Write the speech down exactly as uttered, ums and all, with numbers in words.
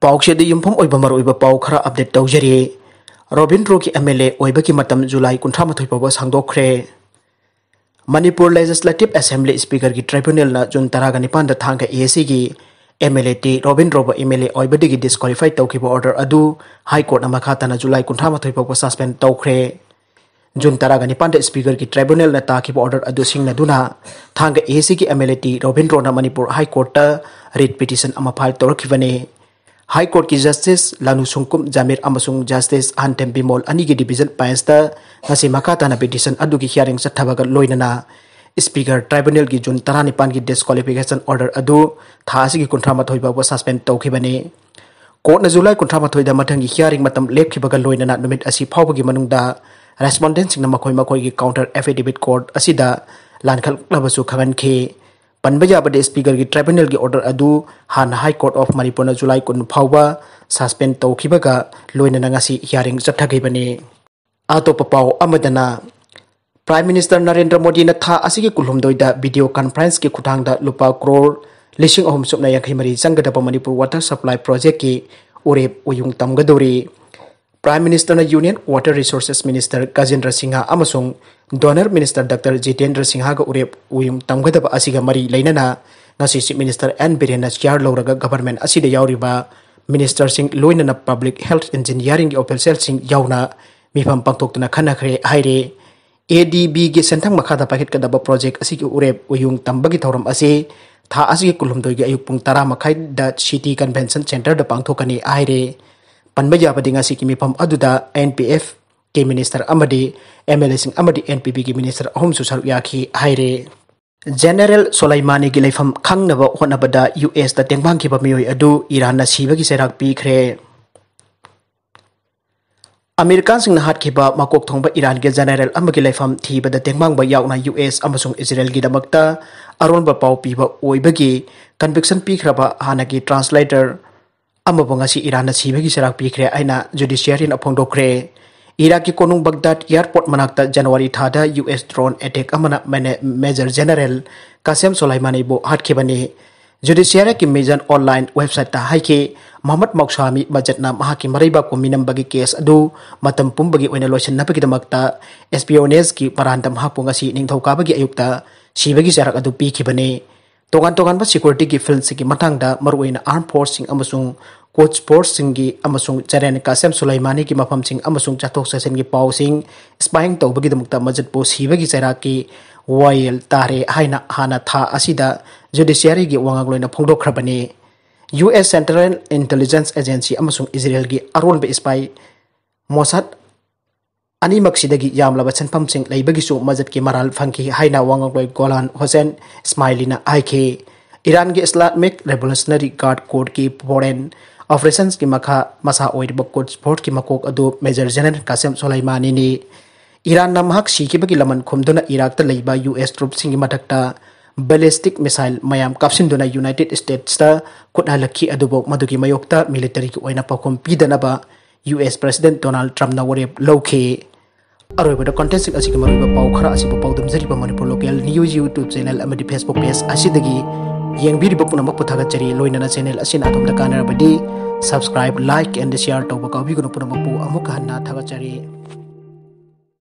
ꯄꯥꯎꯁꯦꯗ ꯌꯨꯝꯐꯝ ꯑꯣꯏꯕ ꯃꯔꯨꯑꯣꯏꯕ ꯄꯥꯎ ꯈꯔ ꯑꯞꯗꯦꯠ ꯇꯧꯖꯔꯤ꯫ ꯔꯣꯕꯤꯟꯗ꯭ꯔꯣꯒꯤ ꯑꯦꯝ ꯑꯦꯜ ꯑꯦ ꯑꯣꯏꯕꯒꯤ ꯃꯇꯝ ꯖꯨꯂꯥꯏ ꯀꯨꯟꯊ꯭ꯔꯥ ꯃꯥꯊꯣꯏ ꯐꯥꯎꯕ ꯁꯥꯡꯗꯣꯛꯈ꯭ꯔꯦ꯫ ꯃꯅꯤꯄꯨꯔ ꯂꯦꯖꯤꯁꯂꯦꯇꯤꯚ ꯑꯦꯁꯦꯝꯕ꯭ꯂꯤ ꯁ꯭ꯄꯤꯀꯔꯒꯤ ꯇ꯭ꯔꯥꯏꯕꯨꯅꯦꯜꯅ ꯖꯨꯟ ꯇꯔꯥꯒ ꯅꯤꯄꯥꯟꯗ ꯊꯥꯡꯒ ꯑꯦ ꯑꯦꯁ ꯁꯤꯒꯤ ꯑꯦꯝ ꯑꯦꯜ ꯑꯦ ꯇꯤ ꯔꯣꯕꯤꯟꯗ꯭ꯔꯣꯕꯨ ꯑꯦꯝ ꯑꯦꯜ ꯑꯦ ꯑꯣꯏꯕꯗꯒꯤ ꯗꯤꯁꯀ꯭ꯋꯥꯂꯤꯐꯥꯏ ꯇꯧꯈꯤꯕ ꯑꯣꯔꯗꯔ ꯑꯗꯨ ꯍꯥꯏ ꯀꯣꯔꯠꯅ ꯃꯈꯥ ꯇꯥꯅ ꯖꯨꯂꯥꯏ ꯀꯨꯟꯊ꯭ꯔꯥ ꯃꯥꯊꯣꯏ ꯐꯥꯎꯕ ꯁꯁꯄꯦꯟ ꯇꯧꯈ꯭ꯔꯦ꯫ ꯖꯨꯟ ꯇꯔꯥꯒ ꯅꯤꯄꯥꯟꯗ ꯁ꯭ꯄꯤꯀꯔꯒꯤ ꯇ꯭ꯔꯥꯏꯕꯨꯅꯦꯜꯅ ꯇꯥꯈꯤꯕ ꯑꯣꯔꯗꯔ ꯑꯗꯨ ꯁꯤꯡꯅꯗꯨꯅ ꯊꯥꯡꯒ ꯑꯦ ꯑꯦꯁ ꯁꯤꯒꯤ ꯑꯦꯝ ꯑꯦꯜ ꯑꯦ ꯇꯤ ꯔꯣꯕꯤꯟꯗ꯭ꯔꯣꯅ ꯃꯅꯤꯄꯨꯔ ꯍꯥꯏ ꯀꯣꯔꯠꯇ ꯔꯤꯠ ꯄꯤꯇꯤꯁꯟ ꯑꯃ ꯐꯥꯏꯜ ꯇꯧꯔꯛꯈꯤꯕꯅꯤ꯫ ꯍꯥꯏ ꯀꯣꯔꯠꯀꯤ ꯖꯁꯇꯤꯁ ꯂꯥꯅꯨ ꯁꯨꯡꯀꯨꯝ ꯖꯥꯃꯤꯔ ꯑꯃꯁꯨꯡ ꯖꯁꯇꯤꯁ ꯑꯍꯟꯊꯦꯝ ꯕꯤꯃꯣꯜ ꯑꯅꯤꯒꯤ ꯗꯤꯚꯤꯖꯟ ꯕꯦꯟꯁꯇ ꯉꯁꯤ ꯃꯈꯥ ꯇꯥꯅ ꯄꯤꯇꯤꯁꯟ ꯑꯗꯨꯒꯤ ꯍꯤꯌꯥꯔꯤꯡ ꯆꯠꯊꯕꯒ ꯂꯣꯏꯅꯅ ꯁ꯭ꯄꯤꯀꯔ ꯇ꯭ꯔꯥꯏꯕꯨꯅꯦꯜꯒꯤ ꯖꯨꯟ ꯇꯔꯥꯅꯤꯄꯥꯟꯒꯤ ꯗꯤꯁꯀ꯭ꯋꯥꯂꯤꯐꯤꯀꯦꯁꯟ ꯑꯣꯔꯗꯔ ꯑꯗꯨ ꯊꯥ ꯑꯁꯤꯒꯤ ꯀꯨꯟꯊ꯭ꯔꯥ ꯃꯥꯊꯣꯏ ꯐꯥꯎꯕ ꯁꯁꯄꯦꯟ ꯇꯧꯈꯤꯕꯅꯤ꯫ ꯀꯣꯔꯠꯅ ꯖꯨꯂꯥꯏ ꯀꯨꯟꯊ꯭ꯔꯥ ꯃꯥꯊꯣꯏꯗ ꯃꯊꯪꯒꯤ ꯍꯤꯌꯥꯔꯤꯡ ꯃꯇꯝ ꯂꯦꯞꯈꯤꯕꯒ ꯂꯣꯏꯅꯅ ꯅꯨꯃꯤꯠ ꯑꯁꯤ ꯐꯥꯎꯕꯒꯤ ꯃꯅꯨꯡꯗ ꯔꯦꯁꯄꯣꯟꯗꯦꯟꯁꯤꯡꯅ ꯃꯈꯣꯏ ꯃꯈꯣꯏꯒꯤ ꯀꯥꯎꯟꯇꯔ ꯑꯦꯐꯤꯗꯦꯚꯤꯠ ꯀꯣꯔꯠ ꯑꯁꯤꯗ ꯂꯥꯟꯈꯠꯂꯛꯅꯕꯁꯨ ꯈꯪꯍꯟꯈꯤ꯫ ꯄꯟꯕ ꯌꯥꯕꯗꯤ, ꯁ꯭ꯄꯤꯀꯔꯒꯤ ꯇ꯭ꯔꯥꯏꯕꯨꯅꯦꯜꯒꯤ ꯑꯣꯔꯗꯔ ꯑꯗꯨ ꯍꯥꯟꯅ ꯍꯥꯏ ꯀꯣꯔꯠ ꯑꯣꯐ ꯃꯅꯤꯄꯨꯔꯅ ꯖꯨꯂꯥꯏ ꯀꯨꯟ ꯐꯥꯎꯕ ꯁꯁꯄꯦꯟ ꯇꯧꯈꯤꯕꯒ ꯂꯣꯏꯅꯅ ꯉꯁꯤ ꯍꯤꯌꯥꯔꯤꯡ ꯆꯠꯊꯈꯤꯕꯅꯤ꯫ ꯑꯇꯣꯞꯄ ꯄꯥꯎ ꯑꯃꯗꯅ, ꯄ꯭ꯔꯥꯏꯝ ꯃꯤꯅꯤꯁꯇꯔ ꯅꯔꯦꯟꯗ꯭ꯔ ꯃꯣꯗꯤꯅ ꯊꯥ ꯑꯁꯤꯒꯤ ꯀꯨꯟꯍꯨꯝꯗꯣꯏꯗ ꯚꯤꯗꯤꯑꯣ ꯀꯟꯐ꯭ꯔꯦꯟꯁꯀꯤ ꯈꯨꯠꯊꯥꯡꯗ ꯂꯨꯄꯥ ꯀ꯭ꯔꯣꯔ ꯂꯤꯁꯤꯡ ꯑꯍꯨꯝ ꯁꯨꯞꯅ ꯌꯥꯡꯈꯩ ꯃꯔꯤ ꯆꯪꯒꯗꯕ ꯃꯅꯤꯄꯨꯔ ꯋꯥꯇꯔ ꯁꯄ꯭ꯂꯥꯏ ꯄ꯭ꯔꯣꯖꯦꯛꯀꯤ ꯎꯔꯦꯞ ꯎꯌꯨꯡ ꯇꯝꯒꯗꯧꯔꯤ꯫ ꯄ꯭ꯔꯥꯏꯝ ꯃꯤꯅꯤꯁꯇꯔꯅ union water resources minister Gajendra Singh ꯑꯃꯁꯨꯡ ꯗꯣꯅꯔ ꯃꯤꯅꯤꯁꯇꯔ ꯗꯥꯛꯇꯔ ꯖꯤꯇꯦꯟꯗ꯭ꯔ ꯁꯤꯡꯍꯒ ꯎꯔꯦꯞ ꯎꯌꯨꯡ ꯇꯝꯒꯗꯕ ꯑꯁꯤꯒ ꯃꯔꯤ ꯂꯩꯅꯅ ꯉꯁꯤ ꯆꯤꯐ ꯃꯤꯅꯤꯁꯇꯔ ꯑꯦꯟ ꯕꯤꯔꯦꯟꯅ ꯆꯤꯌꯥꯔ ꯂꯧꯔꯒ ꯒꯚꯔꯟꯃꯦꯟꯠ ꯑꯁꯤꯗ ꯌꯥꯎꯔꯤꯕ ꯃꯤꯅꯤꯁꯇꯔꯁꯤꯡ, ꯂꯣꯏꯅꯅ ꯄꯕ꯭ꯂꯤꯛ ꯍꯦꯜꯊ ꯏꯟꯖꯤꯅꯤꯌꯥꯔꯤꯡꯒꯤ ꯑꯣꯐꯤꯁꯤꯌꯦꯜꯁꯤꯡ ꯌꯥꯎꯅ ꯃꯤꯐꯝ ꯄꯥꯡꯊꯣꯛꯇꯨꯅ ꯈꯟꯅꯈ꯭ꯔꯦ ꯍꯥꯏꯔꯦ꯫ ꯑꯦ ꯗꯤ ꯕꯤꯒꯤ ꯁꯦꯟꯊꯪ ꯃꯈꯥꯗ ꯄꯥꯏꯈꯠꯀꯗꯕ ꯄ꯭ꯔꯣꯖꯦꯛ ꯑꯁꯤꯒꯤ ꯎꯔꯦꯞ ꯎꯌꯨꯡ ꯇꯝꯕꯒꯤ ꯊꯧꯔꯝ ꯑꯁꯤ ꯊꯥ ꯑꯁꯤꯒꯤ ꯀꯨꯟꯍꯨꯝꯗꯣꯏꯒꯤ ꯑꯌꯨꯛ ꯄꯨꯡ ꯇꯔꯥ ꯃꯈꯥꯏꯗ ꯁꯤꯇꯤ ꯀꯟꯚꯦꯟꯁꯟ ꯁꯦꯟꯇꯔꯗ ꯄꯥꯡꯊꯣꯛꯀꯅꯤ ꯍꯥꯏꯔꯦ꯫ ꯄꯟꯕ ꯌꯥꯕꯗꯤ, ꯉꯁꯤꯒꯤ ꯃꯤꯐꯝ ꯑꯗꯨꯗ ꯑꯦꯟ ꯄꯤ ꯑꯦꯐ ꯀꯤ ꯃꯤꯅꯤꯁꯇꯔ ꯑꯃꯗꯤ ꯑꯦꯝ ꯑꯦꯜ ꯑꯦꯁꯤꯡ ꯑꯃꯗꯤ ꯑꯦꯟ ꯄꯤ ꯕꯤꯒꯤ ꯃꯤꯅꯤꯁꯇꯔ ꯑꯍꯨꯝꯁꯨ ꯁꯔꯨꯛ ꯌꯥꯈꯤ ꯍꯥꯏꯔꯦ꯫ ꯖꯦꯅꯦꯔꯦꯜ ꯁꯣꯂꯩꯃꯥꯅꯤꯒꯤ ꯂꯩꯐꯝ ꯈꯪꯅꯕ ꯍꯣꯠꯅꯕꯗ ꯌꯨ ꯑꯦꯁꯇ ꯇꯦꯡꯕꯥꯡꯈꯤꯕ ꯃꯤꯑꯣꯏ ꯑꯗꯨ ꯏꯔꯥꯟꯅ ꯁꯤꯕꯒꯤ ꯆꯩꯔꯥꯛ ꯄꯤꯈ꯭ꯔꯦ꯫ ꯑꯃꯦꯔꯤꯀꯥꯟꯁꯤꯡꯅ ꯍꯥꯠꯈꯤꯕ ꯃꯀꯣꯛ ꯊꯣꯡꯕ ꯏꯔꯥꯟꯒꯤ ꯖꯦꯅꯦꯔꯦꯜ ꯑꯃꯒꯤ ꯂꯩꯐꯝ ꯊꯤꯕꯗ ꯇꯦꯡꯕꯥꯡꯕ ꯌꯥꯎꯅ ꯌꯨ ꯑꯦꯁ ꯑꯃꯁꯨꯡ ꯏꯖꯔꯦꯜꯒꯤꯗꯃꯛꯇ ꯑꯔꯣꯟꯕ ꯄꯥꯎ ꯄꯤꯕ ꯑꯣꯏꯕꯒꯤ ꯀꯟꯚꯤꯛꯁꯟ ꯄꯤꯈ꯭ꯔꯕ ꯍꯥꯟꯅꯒꯤ ꯇ꯭ꯔꯥꯟꯁꯂꯦꯇꯔ ꯑꯃꯕꯨ ꯉꯁꯤ ꯏꯔꯥꯟꯅ ꯁꯤꯕꯒꯤ ꯆꯩꯔꯥꯛ ꯄꯤꯈ꯭ꯔꯦ ꯍꯥꯏꯅ ꯖꯨꯗꯤꯁꯤꯌꯥꯔꯤꯅ ꯐꯣꯡꯗꯣꯛꯈ꯭ꯔꯦ꯫ ꯏꯔꯥꯛꯀꯤ ꯀꯣꯅꯨꯡ ꯕꯒꯗꯥꯗ ꯑꯦꯌꯔꯄꯣꯔꯠ ꯃꯅꯥꯛꯇ ꯖꯅꯋꯥꯔꯤ ꯊꯥꯗ ꯌꯨ ꯑꯦꯁ ꯗ꯭ꯔꯣꯟ ꯑꯦꯇꯦꯛ ꯑꯃꯅ ꯃꯦꯅꯦ-, ꯃꯦꯖꯔ ꯖꯦꯅꯦꯔꯦꯜ ꯀꯥꯁꯦꯝ ꯁꯣꯂꯥꯏꯃꯥꯅꯤꯕꯨ ꯍꯥꯠꯈꯤꯕꯅꯤ꯫ ꯖꯨꯗꯤꯁꯤꯌꯥꯔꯤꯒꯤ ꯃꯤꯖꯟ ꯑꯣꯟꯂꯥꯏꯟ ꯋꯦꯕꯁꯥꯏꯠꯇ ꯍꯥꯏꯈꯤ, ꯃꯍꯃꯗ ꯃꯧꯁꯥꯃꯤ ꯃꯖꯠꯅ ꯃꯍꯥꯛꯀꯤ ꯃꯔꯩꯕꯥꯛꯄꯨ ꯃꯤꯅꯝꯕꯒꯤ ꯀꯦꯁ ꯑꯗꯨ ꯃꯇꯝ ꯄꯨꯝꯕꯒꯤ ꯑꯣꯏꯅ ꯂꯣꯏꯁꯤꯟꯅꯕꯒꯤꯗꯃꯛꯇ ꯑꯦꯁꯄꯤꯌꯣꯅꯦꯖꯀꯤ ꯃꯔꯥꯟꯗ ꯃꯍꯥꯛꯄꯨ ꯉꯁꯤ ꯅꯤꯡꯊꯧꯀꯥꯕꯒꯤ ꯑꯌꯨꯛꯇ ꯁꯤꯕꯒꯤ ꯆꯩꯔꯥꯛ ꯑꯗꯨ ꯄꯤꯈꯤꯕꯅꯤ꯫ ꯇꯣꯉꯥꯟ ꯇꯣꯉꯥꯟꯕ ꯁꯦꯀ꯭ꯌꯨꯔꯤꯇꯤꯒꯤ ꯐꯤꯜꯁꯤꯡꯒꯤ ꯃꯇꯥꯡꯗ, ꯃꯔꯨꯑꯣꯏꯅ ꯑꯥꯔꯝ ꯐꯣꯔꯁꯁꯤꯡ ꯑꯃꯁꯨꯡ ꯀꯨꯗꯁ ꯐꯣꯔꯁꯁꯤꯡꯒꯤ ꯑꯃꯁꯨꯡ ꯖꯦꯅꯔꯦꯜ ꯀꯥꯁꯦꯝ ꯁꯨꯂꯩꯃꯥꯅꯤꯒꯤ ꯃꯐꯝꯁꯤꯡ ꯑꯃꯁꯨꯡ ꯆꯠꯊꯣꯛ ꯆꯠꯁꯤꯟꯒꯤ ꯄꯥꯎꯁꯤꯡ ꯁ꯭ꯄꯥꯏꯡ ꯇꯧꯕꯒꯤꯗꯃꯛꯇ ꯃꯖꯠꯄꯨ ꯁꯤꯕꯒꯤ ꯆꯩꯔꯥꯛꯀꯤ ꯋꯥꯌꯦꯜ ꯇꯥꯔꯦ ꯍꯥꯏꯅ ꯍꯥꯟꯅ ꯊꯥ ꯑꯁꯤꯗ ꯖꯨꯗꯤꯁꯤꯌꯥꯔꯤꯒꯤ ꯋꯥꯉꯥꯡꯂꯣꯏꯅ ꯐꯣꯡꯗꯣꯛꯈ꯭ꯔꯕꯅꯤ꯫ U S central intelligence agency ꯑꯃꯁꯨꯡ ꯏꯖꯔꯦꯜꯒꯤ ꯑꯔꯣꯟꯕ ꯁ꯭ꯄꯥꯏ ꯃꯣꯁꯥꯗ ꯑꯅꯤꯃꯛꯁꯤꯗꯒꯤ ꯌꯥꯝꯂꯕ ꯁꯦꯟꯐꯝꯁꯤꯡ ꯂꯩꯕꯒꯤꯁꯨ ꯃꯖꯠꯀꯤ ꯃꯔꯥꯜ ꯐꯪꯈꯤ ꯍꯥꯏꯅ ꯋꯥꯉꯥꯡꯂꯣꯏ ꯒꯣꯂꯥꯟ ꯍꯣꯁꯦꯟ ꯏꯁꯃꯥꯏꯂꯤꯅ ꯍꯥꯏꯈꯤ꯫ ꯏꯔꯥꯟꯒꯤ ꯏꯁꯂꯥꯃꯤꯛ ꯔꯦꯚꯣꯂꯨꯁꯅꯔꯤ ꯒꯥꯔꯗ ꯀꯣꯔꯠꯀꯤ ꯐꯣꯔꯦꯟ ꯑꯣꯄꯔꯦꯁꯟꯁꯀꯤ ꯃꯈꯥ ꯃꯁꯥ ꯑꯣꯏꯔꯤꯕ ꯀꯨꯗꯁ ꯐꯣꯔꯁꯀꯤ ꯃꯀꯣꯛ ꯑꯗꯨ ꯃꯦꯖꯔ ꯖꯦꯅꯔꯦꯜ ꯀꯥꯁꯦꯝ ꯁꯣꯂꯩꯃꯥꯅꯤꯅꯤ꯫ ꯏꯔꯥꯟꯅ ꯃꯍꯥꯛ ꯁꯤꯈꯤꯕꯒꯤ ꯂꯃꯟ ꯈꯨꯝꯗꯨꯅ ꯏꯔꯥꯛꯇ ꯂꯩꯕ ꯌꯨ ꯑꯦꯁ ꯇ꯭ꯔꯨꯞꯁꯤꯡꯒꯤ ꯃꯊꯛꯇ ꯕꯦꯂꯤꯁꯇꯤꯛ ꯃꯤꯁꯥꯏꯜ ꯃꯌꯥꯝ ꯀꯥꯞꯁꯤꯟꯗꯨꯅ ꯌꯨꯅꯥꯏꯇꯦꯗ ꯁ꯭ꯇꯦꯠꯁꯇ ꯈꯨꯠ ꯍꯜꯂꯛꯈꯤ꯫ ꯑꯗꯨꯕꯨ ꯃꯗꯨꯒꯤ ꯃꯥꯌꯣꯛꯇ ꯃꯤꯂꯤꯇꯔꯤꯒꯤ ꯑꯣꯏꯅ ꯄꯥꯎꯈꯨꯝ ꯄꯤꯗꯅꯕ ꯌꯨ ꯑꯦꯁ ꯄ꯭ꯔꯦꯁꯤꯗꯦꯟꯠ ꯗꯣꯅꯥꯜꯗ ꯇ꯭ꯔꯝꯞꯅ ꯋꯥꯔꯦꯞ ꯂꯧꯈꯤ꯫ ꯑꯔꯣꯏꯕꯗ ꯀꯟꯇꯦꯟꯠꯁꯤꯡ ꯑꯁꯤꯒꯤ ꯃꯔꯨꯑꯣꯏꯕ ꯄꯥꯎ ꯈꯔ ꯑꯁꯤꯕꯨ ꯄꯥꯎꯗꯝꯖꯔꯤꯕ Manipur local news YouTube channel ꯑꯃꯗꯤ Facebook ꯄꯦꯖ ꯑꯁꯤꯗꯒꯤ ꯌꯦꯡꯕꯤꯔꯤꯕ ꯄꯨꯝꯅꯃꯛꯄꯨ ꯊꯥꯒꯠꯆꯔꯤ꯫ ꯂꯣꯏꯅꯅ ꯆꯦꯅꯦꯜ ꯑꯁꯤꯅ ꯑꯗꯣꯝꯗ ꯀꯥꯟꯅꯔꯕꯗꯤ subscribe, like and share ꯇꯧꯕ ꯀꯥꯎꯕꯤꯒꯅꯨ꯫ ꯄꯨꯝꯅꯃꯛꯄꯨ ꯑꯃꯨꯛ ꯍꯟꯅ ꯊꯥꯒꯠꯆꯔꯤ꯫